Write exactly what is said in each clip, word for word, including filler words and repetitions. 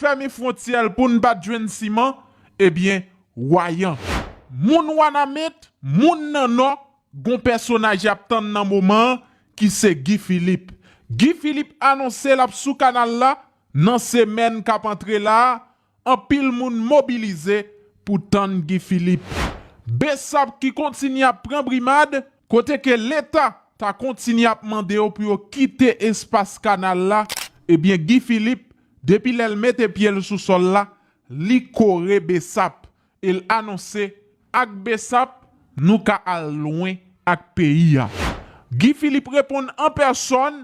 fèmen fwontyè l pou n pa t jwenn siman, ebyen, Wayan. Moun Wanament, moun nan Nò, gon pèsonaj y ap tann nan moman an, ki se Guy Philippe. Guy Philippe anonse l ap sou kanal la nan semèn k ap antre la a, anpil moun mobilize pou tann Guy Philippe. Besap ki kontinye ap pran brimad, kote ke Leta ta kontinye ap mande yo pou yo kite espas kanal la, ebyen Guy Philippe, depi lè l mete pye l sou sòl la, li kore Besap e l anonse ak Besap, nou ka al lwen ak peyi a. Guy Philippe reponn an pèsòn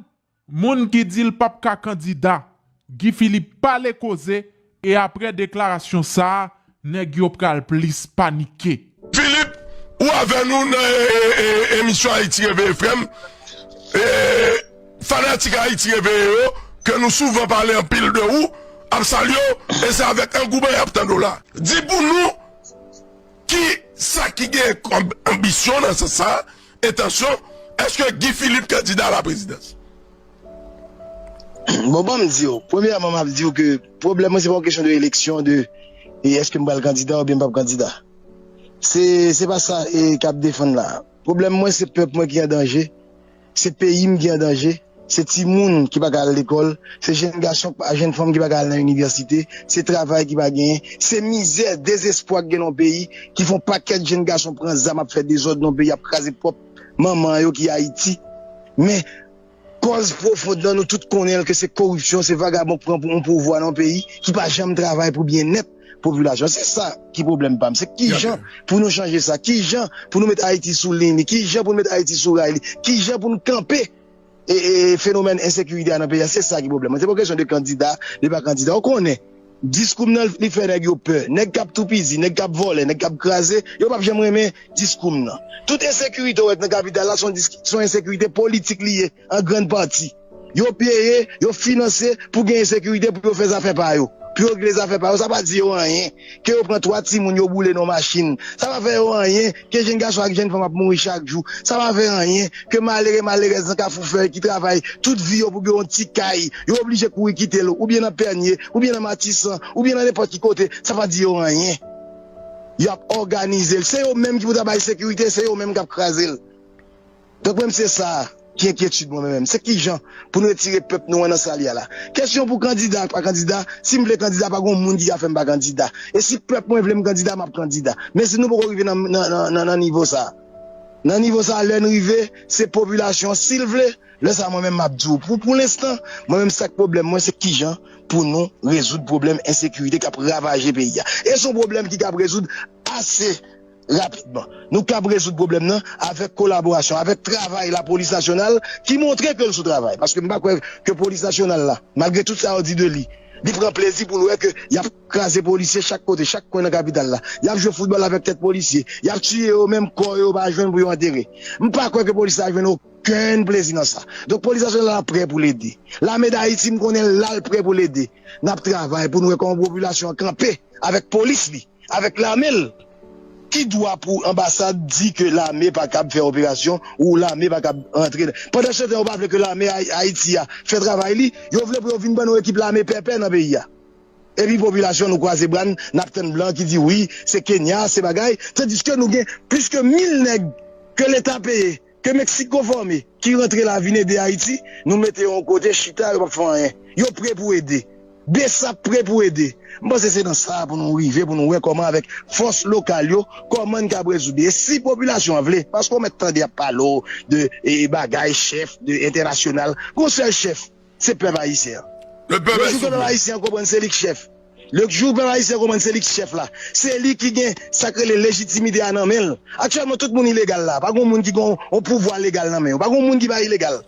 moun ki di l p ap ka kandida. Guy Philippe pale koze e apre deklarasyon sa a, nèg yo pral plis panike. Philippe, ou avè nou nan e, e, e, emisyon Ayiti Reveye, frè m. E, fanatik Ayiti Reveye yo, ke nou souvan pale anpil de ou, ap salye w, e se avèk angouman y ap tande w la. Di pou nou, ki sa ki gen kòm anbisyon nan sans sa, entansyon, èske Guy Philippe kandida a la prezidans? Bon, ban m di w. Premyèman, m ap di w ke pwoblèm mwen, se pa yon kesyon de eleksyon, de e èske m pral kandida oubyen m p ap kandida. Se, se pa sa e k ap defann la. Pwoblèm mwen, se pèp mwen ki an danje, se peyi m ki an danje, se timoun ki pa ka al lekòl, se jenn gason, jenn fanm ki pa ka al nan inivèsite, se travay ki pa genyen, se mizè, dezespwa k gen nan yon peyi, ki fè yon pakèt jenn gason pran zam ap fè dezòd nan yon peyi, ap kraze pwòp manman yo ki Ayiti. Men, kòz pwofon nan nou tout konnen l ke se koripsyon, se vagabon k pran pou yon pouvwa nan yon peyi ki pa janm travay pou byennèt popilasyon. Se sa ki pwoblèm pa m. Se kijan pou nou chanje sa, kijan pou nou met Ayiti sou liy li, kijan pou nou met Ayiti sou ray li, kijan pou nou kanpe e, e, fenomèn ensekirite a nan peyi a. Se sa ki pwoblèm mwen. Se pa kesyon de kandida, de pa kandida. Ou konnen, diskou m nan li fè nèg yo pè. Nèg k ap toupizi, nèg k ap vòlè, nèg k ap kraze, yo p ap janm renmen diskou m nan. Tout ensekirite w wè k nan kapital la, se yon dis- se yon ensekirite politik li ye, an grann pati. Yo peye, yo finanse pou gen ensekirite, pou yo fè zafè pa yo. Pou yo regle zafè pa yo, sa pa di yo anyen. Ke yo pran twa timoun, yo boule nan machin. Sa pa fè yo anyen. Ke jenn gason ak jenn fanm ap mouri chak jou. Sa pa fè anyen. Ke malere, malerèz nan Kafou Fèy ki travay tout vi yo pou gen yon ti kay, yo oblije kouri kite l, oubyen nan Pènye, oubyen nan Matisan, oubyen nan nenpòt ki kote. Sa pa di yo anyen. Y ap òganize l. Se yo menm ki pou ta bay sekirite, se yo menm k ap kraze l. Donk, mwen, se sa ki enkyetid mwen menm. Se kijan pou nou retire pèp nou an nan sa l ye a la. Kesyon pou kandida ak pa kandida, si m vle kandida, pa gen moun ki ka fè m pa kandida. E si pèp mwen vle m kandida, m ap kandida. Men si nou poko rive nan, nan, nan, nan, nan nivo sa a, nan nivo sa a, lè n rive, se popilasyon, si l vle, lè sa a, mwen menm, m ap di w. Pou, pou lenstan, mwen menm, sa k pwoblèm mwen, se kijan pou nou rezoud pwoblèm ensekirite k ap ravaje peyi a. E se yon pwoblèm ki kab rezoud ase rapidman. Nou kab rezoud pwoblèm nan avèk kolaborasyon, avèk travay Lapolis Nasyonal ki montre ke l sou travay. Paske m pa kwè ke Polis Nasyonal la, malgre tout sa yo di de li, li pran plezi pou l wè ke y ap kraze polisye chak kote, chak kwen nan kapital la. Y ap jwe foutbòl avèk tèt polisye. Y ap tiye yo, menm kò yo pa jwenn pou yo antere. M pa kwè ke polis la jwenn okenn plezi nan sa. Donk, Polis Nasyonal la prè pou l ede. Lame Dayiti, m konnen l la, l prè pou l ede. N ap travay pou n wè kòman popilasyon an kanpe avèk polis li, avèk lame l. Ki dwa pou anbasad di ke lame pa kab fè operasyon ou lame pa kab rantre? Pandansetan, yo pa vle ke lame Ay- Ayiti a fè travay li, yo vle pou yo vin ban nou ekip lame pèpè nan peyi a. Epi popilasyon, nou kwaze bra n, n ap tann blan ki di wi, se Kenya, se bagay, tandiske nou gen plis ke mil nèg ke Leta peye, ke Meksiko fòme, ki rantre la vin ede Ayiti, nou mete yo yon kote, chita, yo p ap fè anyen. Yo prè pou ede. Besap prè pou ede. M panse se nan sa pou nou rive, pou nou wè kòman avèk fòs lokal yo, kòman n kab rezoud li. E si popilasyon an vle, paske w mèt tande y ap pale w de e, bagay chèf, de entènasyonal, gon sèl chèf, se pèp ayisyen an. Le jou ke pèp ayisyen an konprann se li k chèf, le jou pèp ayisyen an konprann se li k chèf la, se li ki gen sa k rele lejitimite a nan men l. Aktyèlman, tout moun ilegal la. Pa gen moun ki gen yon pouvwa legal nan men yo. Pa gen moun ki pa ilegal.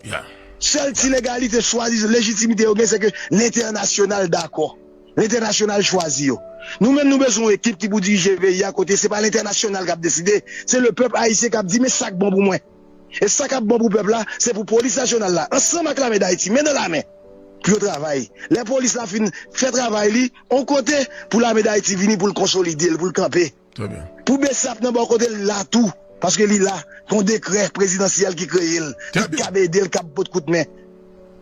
Sèl ti legalite, swadizan, lejitimite yo gen, se ke lentènasyonal dakò. Lentènasyonal chwazi yo. Nou menm, nou bezwen yon ekip ki pou dirije peyi a, kote se pa lentènasyonal k ap deside, se lepèp ayisyen k ap di, men sa k bon pou mwen. E sa k ap bon pou pèp la, se pou Polis Nasyonal la, ansanm ak Lame Dayiti, men nan lamen, pou yo travay. Lè polis la fin fè travay li, yon kote, pou Lame Dayiti vini pou l konsolide l, pou l kanpe. Pou Besap nan bò kote l la tou, paske li la, gon dekrè prezidansyèl ki kreye l, ki kab ede l, k ap pot kout men.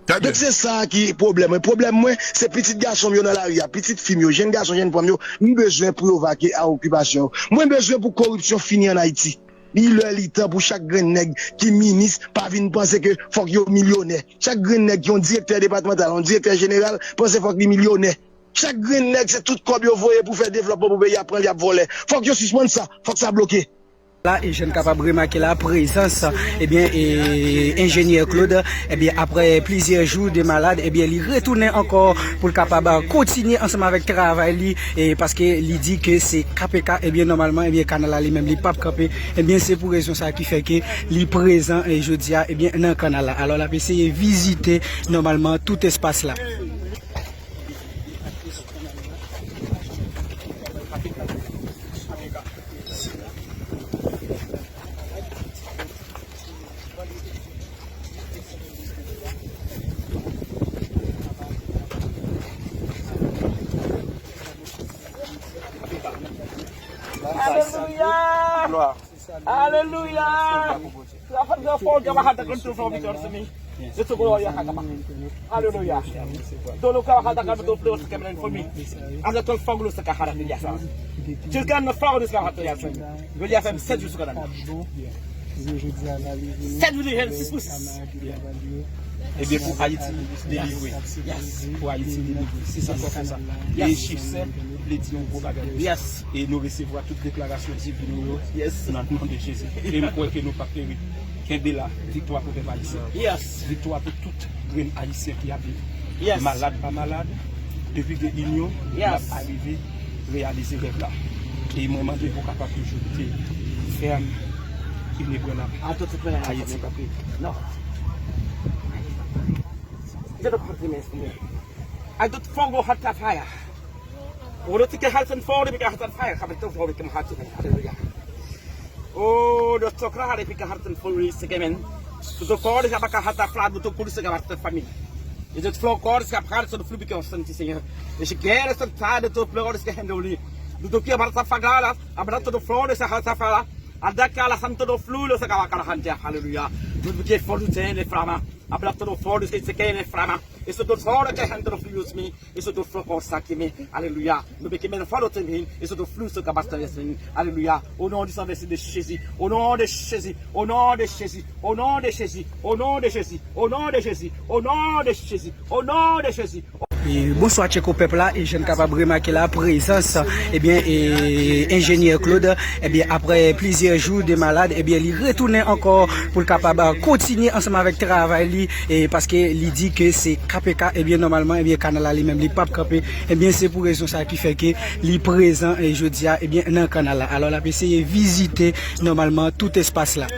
Donk se sa ki pwoblèm mwen. Pwoblèm mwen, se pitit gason m yo nan lari a, pitit fi m yo, jenn gason, jenn fanm yo, m bezwen pou yo vake a okipasyon yo. Mwen bezwen pou koripsyon fini ann Ayiti. Li lè, li tan pou chak grenn nèg ki minis pa vin panse ke fòk yo milyonè. Chak grenn nèg ki yon direktè depatmantal, yon direktè jeneral, panse fòk li milyonè. Chak grenn nèg se tout kòb yo voye pou fè devlòpman pou peyi a, pran l y ap vòlè. Fòk yo sispann sa, fòk sa bloke. La, e jan n kapab remake la, prezans, ebyen, e, enjenyè Claude, ebyen, aprè plizyè jou de malad, ebyen, li retounen ankò pou l kapab, a, kontinye ansanm avèk travay li, e paske li di ke se K P K, ebyen, nòmalman, ebyen, kanal la li menm, li p ap kanpe, ebyen, se pou rezon sa ki fè ke li prezan, e, jodi a, ebyen, nan kanal la. Alò, l ap eseye vizite, nòmalman, tout espas la. Alelouya! Alelouya! Aleluya. Sèt jou de jèn, sis pou sis. Ebyen, pou Ayiti delivre. Yes. Pou Ayiti delivre. Se sa k fè sa. E chif sèt vle di yon gwo bagay. Yes. E nou resevwa tout deklarasyon divin nou yo. Yes. Nan non de Jezi. E m kwè ke nou p ap peri. Kenbe la. Viktwa pou pèp ayisyen. Yes. Viktwa pou tout grenn ayisyen ki ap viv. Yes. Malad pa malad, depi gen inyon, yes, n ap arive reyalize rèv la. E mwen mande pou kapab toujou rete fèm, inebranlab. Ayiti p ap peri. Non. Get up, Patrimès. I don't fall go hot fire. Aleluya. Oh, the Socrates, the Picahart and Fury, the Gamen. To the God, the Abacahata, Flat, the Police, the Master Family. Is it flow God, the Abacahata, the Flubic, or Saint Seigneur? Is it Gare, the Tide, the Blood, the Handoli. The Dokia, Barata, Fagala, Abrato, the Flores, the Hatafala. Adakala, Santo, the Flu, the Gavakala, Hanja, Hallelujah. The Gate for the Ten, the Flama. Abrato, the Flores, the Gain, the Flama. It's the Flora, the Hand, the Flu, me. E sou tout flank sa ki men. Aleluya. Nou beke men fò nou te men. E sou tout flou se ka basta yesin. Aleluya. Au nom du sang versé de Jésus. Au nom de Jésus. Au nom de Jésus. Au nom de Jésus. Au nom de Jésus. Au nom de Jésus. Au nom de Jésus. Au nom de Jésus. E, bonswa Tcheko pèp la, e jan n kapab remake la, prezans, ebyen, e, enjenyè Claude, ebyen, aprè plizyè jou de malad, ebyen, li retounen ankò pou l kapab, a, kontinye ansanm avèk travay li, e paske li di ke se K P K, ebyen, nòmalman, ebyen, kanal la li menm, li p ap kanpe. Ebyen, se pou rezon sa ki fè ke li prezan, e, jodi a, ebyen, nan kanal la. Alò, l ap eseye vizite, nòmalman, tout espas la.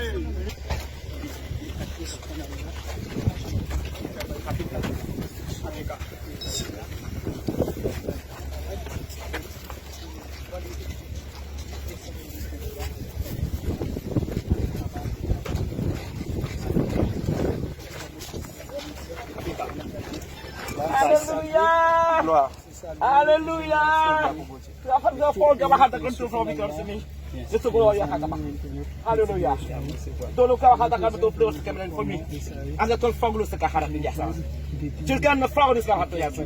Aleluya! Aleluya! Aleluya! Dolo ka hata ka to play ka men for me. Anda to fanglo se ka hara ni yasa. Jirkan na fanglo se ka hata yasa.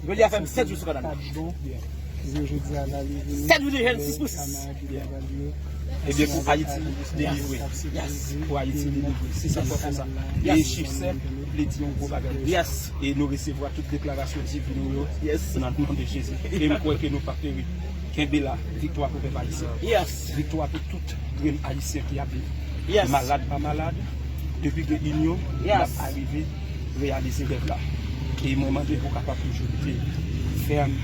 Goli ya fèm sèt jou sou kanal. Sèt jou de jèn, sis pou sis. Ebyen, pou Ayiti delivre. Yes. Pou Ayiti delivre. Se sa k fè sa. E chif sèt vle di yon gwo bagay. Yes. E nou resevwa tout deklarasyon divin nou yo. Yes. Nan non de Jezi. E m kwè ke nou p ap peri. Kenbe la. Viktwa pou pèp ayisyen. Yes. Viktwa pou tout grenn ayisyen ki ap viv. Yes. Malad pa malad, depi gen inyon, yes, n ap arive reyalize rèv la. E mwen mande pou kapab toujou rete fèm,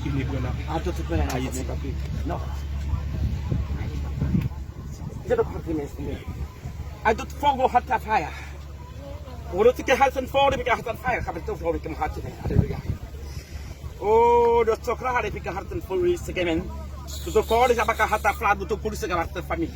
inebranlab. Ayiti p ap peri. Non. Get up, Patrimès. I don't fall go hot fire. Olo ti ke hal san fò de ke hal san fire, ka beto fò de ke hot fire. Aleluya. Oh, the Socrates, the Picahart and Fury, the Gamen. To the God, the Abacahata, Flat, the Police, the Master Family.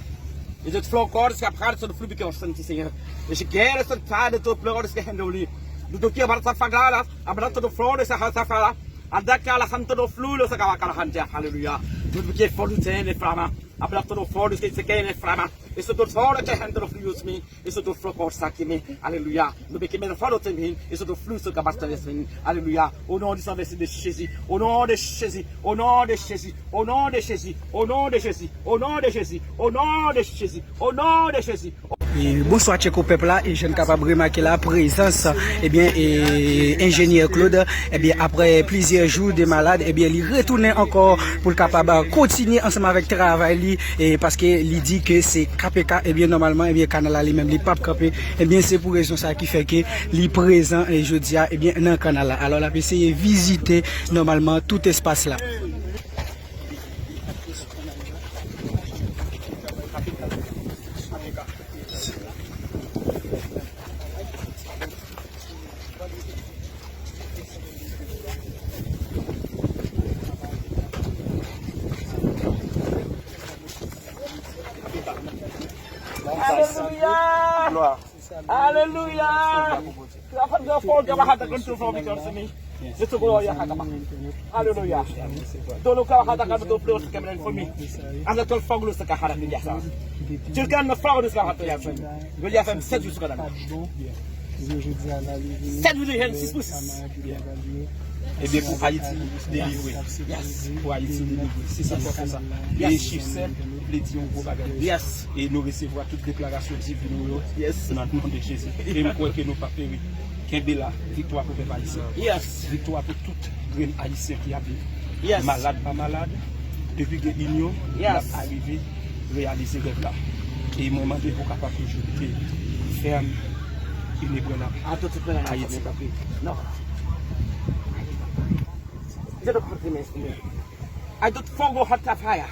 Is it flow God, the Abacahata, the Flubic, or Saint Seigneur? Is it Gare, the Tide, the Blood, the Handoli. The Dokia, Barata, Fagala, Abrato, the Flores, the Hatafala. Adakala, Santo, the Flu, the Gavakala, Hanja. Hallelujah. The Gate for the Ten, the Flama. Abrato, the Flores, the Gain, the Flama. It's the thought that your hand of use me. It's the thought for God, Sakimi. Hallelujah. No be kimena fado temin. It's the thought flu so kabasta temin. Hallelujah. Au nom du sang versé de Jésus. Au nom de Jésus. Au nom de Jésus. Au nom de Jésus. Au nom de Jésus. Au nom de Jésus. Au nom de Jésus. Au nom de Jésus. E, bonswa Tcheko pèp la, e jan n kapab remake la prezans, ebyen, e, enjenyè Claude, ebyen, aprè plizyè jou de malad, ebyen, li retounen ankò pou l kapab kontinye ansanm avèk travay li, e, paske li di ke se K P K, ebyen, nòmalman, ebyen, kanal la li menm li p ap kanpe, ebyen, se pou rezon sa ki fè ke li prezan, e, jodi a, ebyen, nan kanal la. Alò, l ap eseye vizite nòmalman tout espas la. Alelouya! Alelouya! Hallelujah. Dolo ka hata ka to flo se kamera for me. Ana to flo se ka hara ni yasa. Jirkan na flo se ka hata yasa. Yo ya fam sedu se ka na. Sedu de hen sis pusis. Ebyen, pou Ayiti delivre. Yes. Pou Ayiti delivre. Se sa k ap fè sa. E chif sèt vle di yon gwo bagay. Yes. E nou resevwa tout deklarasyon divin nou yo. Yes. Nan non de Jezi. E m kwè ke nou p ap peri. Kenbe la. Viktwa pou pèp ayisyen. Yes. Viktwa pou tout grenn ayisyen ki ap viv. Yes. Malad pa malad, depi gen inyon, yes, n ap arive reyalize rèv la. E mwen mande pou kapab toujou rete fèm, inebranlab. Ayiti. Ayiti. No. Ito to karte men sumir. Ay to fogo hot fire.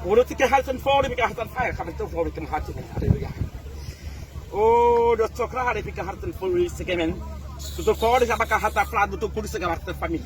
Uno ti ke hot and fire, mi ka hot and fire, kama to fogo mi kama hot and fire. Hallelujah. Oh, do to kra hare pika hot and fire se kemen. To to fogo de kama ka hot and fire, to kuri se kama hot and family.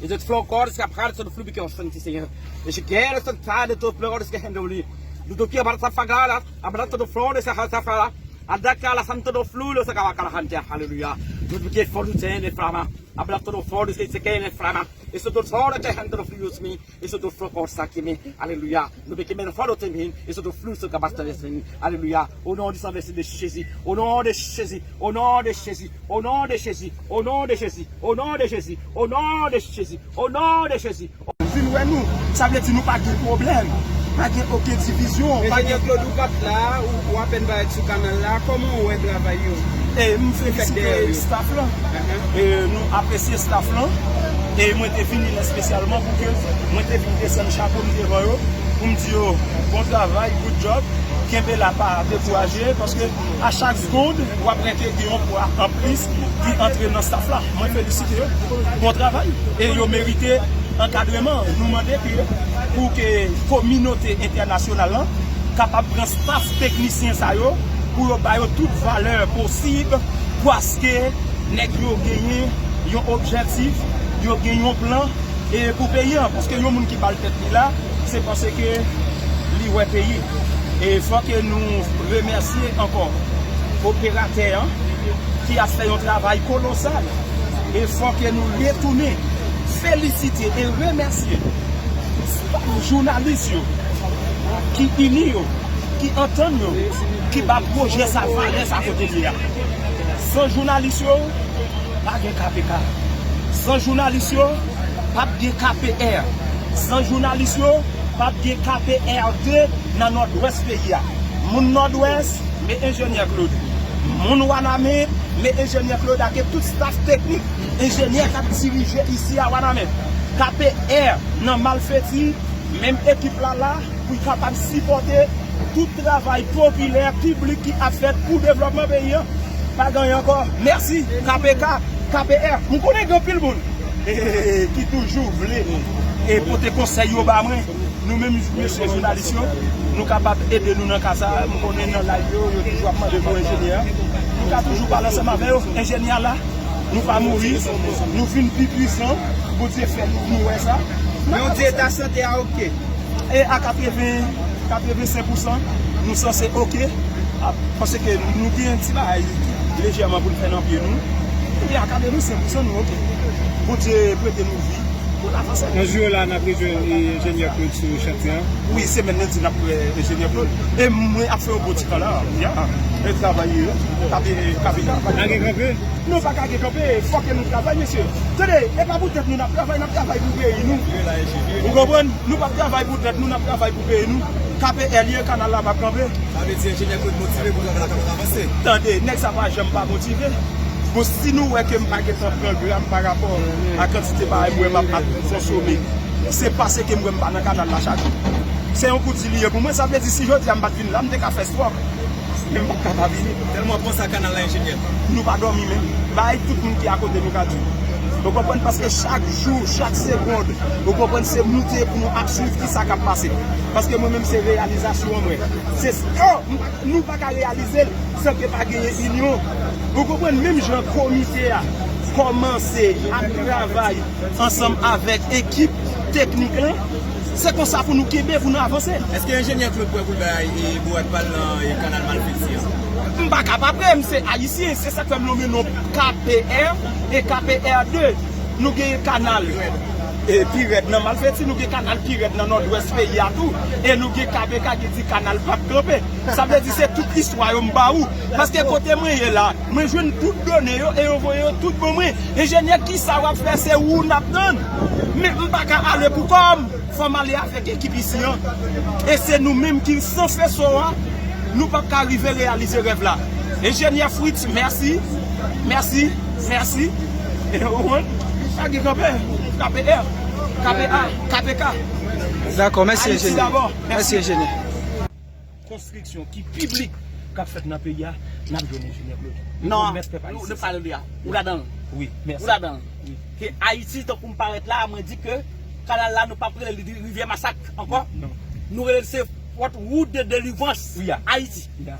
Ito to fogo de kama hot and flu bika osanti Señor. E si quiere sentar de to fogo de que gente uli. Do to kia barata fagala, abrato do flores a hot and fire. Adaka la santo do flu lo se kama kala hante. Hallelujah. Do to ke fogo de flama. Abrato do fogo de que se que flama. Eso to fogo de que gente lo flu mi. Eso to fogo sa que me. Hallelujah. No be que me fogo temin. Eso to flu so capasta temin. Hallelujah. Au nom du sang versé de Jésus. Au nom de Jésus. Au nom de Jésus. Au nom de Jésus. Au nom de Jésus. Au nom de Jésus. Au nom de Jésus. Au nom de Jésus. Vin wè nou, sa vle di nou pa gen pwoblèm, pa gen okenn divizyon, pa gen. Enjenyè Claude, ou pa t la, ou, ou apèn parèt sou kanal la, kòman ou wè travay yo? E m felisite staff lan. E nou apresye staff lan. E mwen te vini la espesyalman pou ke mwen te vin desann chapo m devan yo, pou m di yo bon travay, good job, kenbe la, pa dekouraje, paske a chak segond w ap wè ke gen yon pwa anplis ki antre nan staff la. Mwen felisite yo. Bon travay. E yo merite ankadreman. Nou mande ke pou ke kominote entènasyonal lan kapab pran staff teknisyen sa yo, pou yo ba yo tout valè posib, paske nèg yo genyen yon objektif, yo gen yon plan, e pou peyi an, paske yon moun ki ba l tèt li la, se paske li wè peyi. E fò ke nou remèsye ankò operatè an ki ap fè yon travay kolosal. E fò ke nou retounen felisite e remèsye jounalis yo ki ini yo, ki antann yo, ki ba pwojè sa valè sa kote li a. San jounalis yo, pa gen K P K. San jounalis yo, p ap gen K P R. San jounalis yo, p ap gen K P R de nan Nòdwès peyi a. Moun Nòdwès, men enjenyè Claude. Moun Wanament, men enjenyè Claude ak tout staff teknik, enjenyè k ap dirije isi a Wanament. K P R nan Malfeti, menm ekip la la pou l kapab sipòte tout travay popilè, piblik ki ap fèt pou devlòpman peyi an. Pa gen anyen ankò. Mèsi, K P K, K P R. M konnen gen anpil moun ki toujou vle e pote konsèy yo ba mwen. Nou menm, mesye jounalis yo, nou kapab ede nou nan ka sa a. M konnen nan live yo, yo toujou ap mande pou enjenyè a. Nou ka toujou pale ansanm avè yo. Enjenyè a la, nou pa mouri, nou vin pi pwisan. Bondye fè nou, nou wè sa. Men w di eta sante a oke? E a katreven, katrevensenk pousan, nou sanse oke. A, paske nou gen yon ti bagay lejèman pou n fè nan pye nou. Ebyen, a katrevensenk pousan, nou oke. Bondye prete nou vi. Nan jou yo la, n ap rejwenn, e, enjenyè Claude sou chantye an. Wi, semèn nan di n ap wè enjenyè Claude. E mwen ap fè yon bon ti kanal, ya. E travay, e, kape, kape, kape. Lage kanpe? Nou pa ka gen kanpe, fòk ke nou travay, mesye. Tande, e pa pou tèt nou n ap travay, n ap travay pou peyi nou. Ou konprann? Nou p ap travay pou tèt nou, n ap travay pou peyi nou. K P L ye, kanal la p ap kanpe. Sa vle di enjenyè Claude motive pou travay la kapab avanse. Tande, nèg sa pa janm pa motive. Bon, si nou wè ke m pa gentan pran gra m pa rapò a kantite bagay mwen m ap, ap konsome, se paske m wè m pa nan kanal la chak jou. Se yon kou di li ye pou mwen, sa vle di si jodi a m pa t vin la, m te ka fè swòp. Men m p ap ka pa vini. Tèlman w panse a kanal la, enjenyè. Nou pa dòmi menm. Bay tout moun ki akote nou ka di. Ou konprann? Paske chak jou, chak segonn, ou konprann, se moute pou nou ap swiv kisa k ap pase. Paske mwen menm, se reyalizasyon an mwen. Se, oh, m pa, nou pa ka reyalize l san ke pa genyen inyon. Ou konprann? Menm jan komite a kòmanse ap travay ansanm avèk ekip teknik lan, se konsa pou nou kenbe, pou nou avanse. Èske enjenyè Claude prè pou l bay, e, bouwèt pa l nan, e, kanal Malfeti an? M pa ka pa prè, m se ayisyen, se sa k fè m lonmen non K P R e K P R de. Nou gen kanal, e, pi rèd nan Malfeti, nou gen kanal pi rèd nan nòdwès peyi a tou, e nou gen K P K ki di kanal p ap kanpe. Sa vle di se tout istwa yo m ba ou. Paske kote mwen ye la, mwen jwenn tout done yo e yo voye yo tout ban mwen. Enjenyè, kisa w ap fè? Se ou n ap tann. Men m pa ka ale pou kò m. Fò m ale avèk ekip isi an. E se nou menm ki san fè so a, nou p ap ka rive reyalize rèv la. Enjenyè Fritz, mèsi. Mèsi. Mèsi. E ou konprann? Lage kanpe. K P R. K P A. K P K. Dakò, mèsi, enjenyè. Ayiti dabò. Mèsi, enjenyè. Konstriksyon ki piblik k ap fèt nan peyi a, n ap jwenn enjenyè Claude. Non, nou, nou pale de a. Ou ladan l. Wi, mèsi. Ou ladan l. Wi. Ke Ayiti, tankou m parèt la, mwen di ke kanal la, nou p ap rele li Rivyè Masak ankò. Non. Nou rele l se Pòt Wout de Delivrans Ayiti. Wi, a.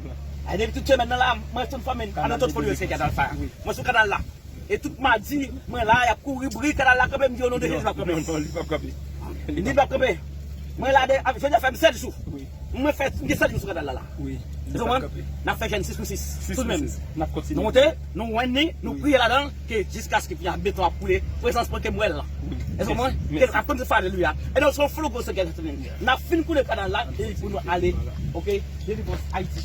Wi, a. A, depi tout semèn nan la, mwen se yon fanmi. Kanal de Delivrans. Mwen sou kanal la. E tout madi, mwen la, y ap kouri bri kanal la kanpe, m di, o non de Jezi, l p ap kanpe. Non, non, li p ap kanpe. Li p ap kanpe. Mwen la de, jodi a fè m sèt jou. Wi. Mwen fè, m gen sèt jou sou kanal la, la. Wi. Li p ap kanpe. N ap fè jèn sis pou sis. Sis pou sis. Tout menm. N ap kontinye. Nou monte, nou wenn li, nou priye ladan l, ke jiskaske kounye a beton ap koule, prezans mwen ke m wè l lan. Wi. Èske mwen, ke ap konn fè alelouya. E nou se yon flo gwo sèkèy. N ap fin koule kanal la, e pou nou ale, oke, Delivrans Ayiti.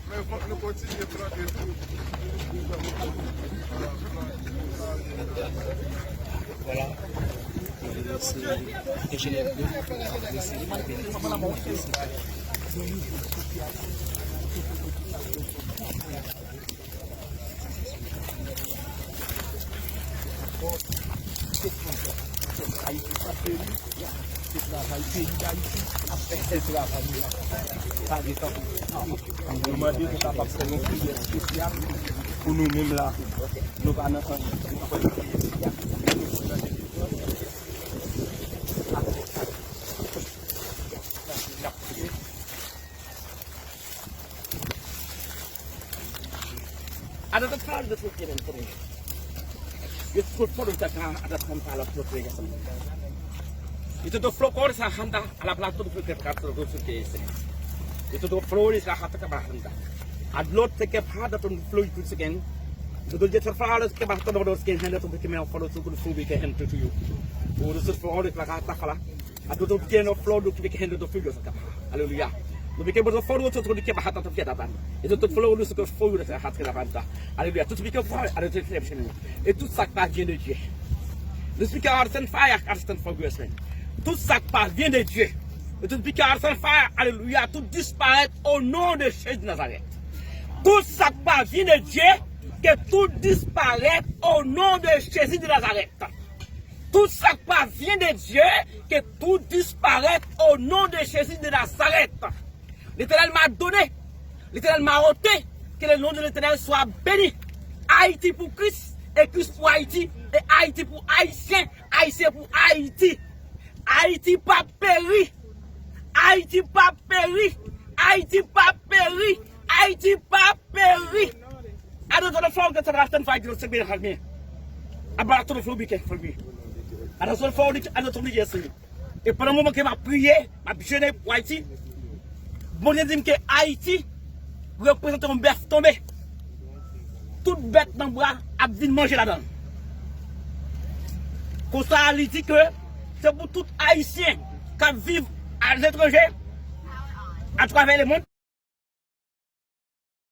Men fòk nou kontinye plante tou. Vwala. Se enjenyè Claude. Ayiti pa peri. Se travay peyi Dayiti ap fè sèl travay li la. Pa gen tankou. Nou mande nou kapab fè yon priyè espesyal pou nou menm la. Nou pa nan anyen. Nou pa nan peyi a. Nou pa nan peyi a. N ap priye. Another part of the Philippine Engineering. It's called Florida, another part of the Philippine Engineering. Ito to Florida sa handa, ala pala to Florida ka to Florida sa hata ka ba handa. Adlo te ke pa da to Florida to seken. Ito to jet fala ke ba to do seken handa to ke me follow to Florida ke handa to you. O to Florida ka ta fala. A do to ke no flow do ki ke hendo do figure sa kapa. Aleluya. Nou pike bo fò nou to to ke ba hata to ke daban. E to to flow nou se ke fò nou sa hata daban ta. Aleluya. Tout pike fò, ale te fè chene. E tout sa ki pa vyen de Dye. Nou pike arsen fire, arsen for Christmas. Tout sa ki pa vyen de Dye. E tout pike arsen fire, aleluya. Tout disparèt o non de Jezi Nazarèt. Tout sa ki pa vyen de Dye, ke tout disparèt o non de Jezi de Nazarèt. Tout sa ki pa vyen de Dye, ke tout disparèt o non de Jezi de Nazarèt. Letènèl m'a donné, Letènèl m'a ôté, que le nom de l'Éternel soit béni. Ayiti pou Kris, e Kris pou Ayiti, e Ayiti pou Ayisyen, Ayisyen pou Ayiti. Ayiti p ap peri, Ayiti p ap peri, Ayiti p ap peri, Ayiti p ap peri. I don't know the flow, get to the last and fight, you know, sing me, help me. About to the flow, be careful me. I don't know the flow, I don't know the yes. E pandan moman ke m ap priye, m ap jene pou Ayiti, Bondye di m ke Ayiti reprezante yon bèf tonbe. Tout bèt nan bwa ap vin manje ladan l. Konsa, li di ke se pou tout Ayisyen k ap viv aletranje, atravè lemonn,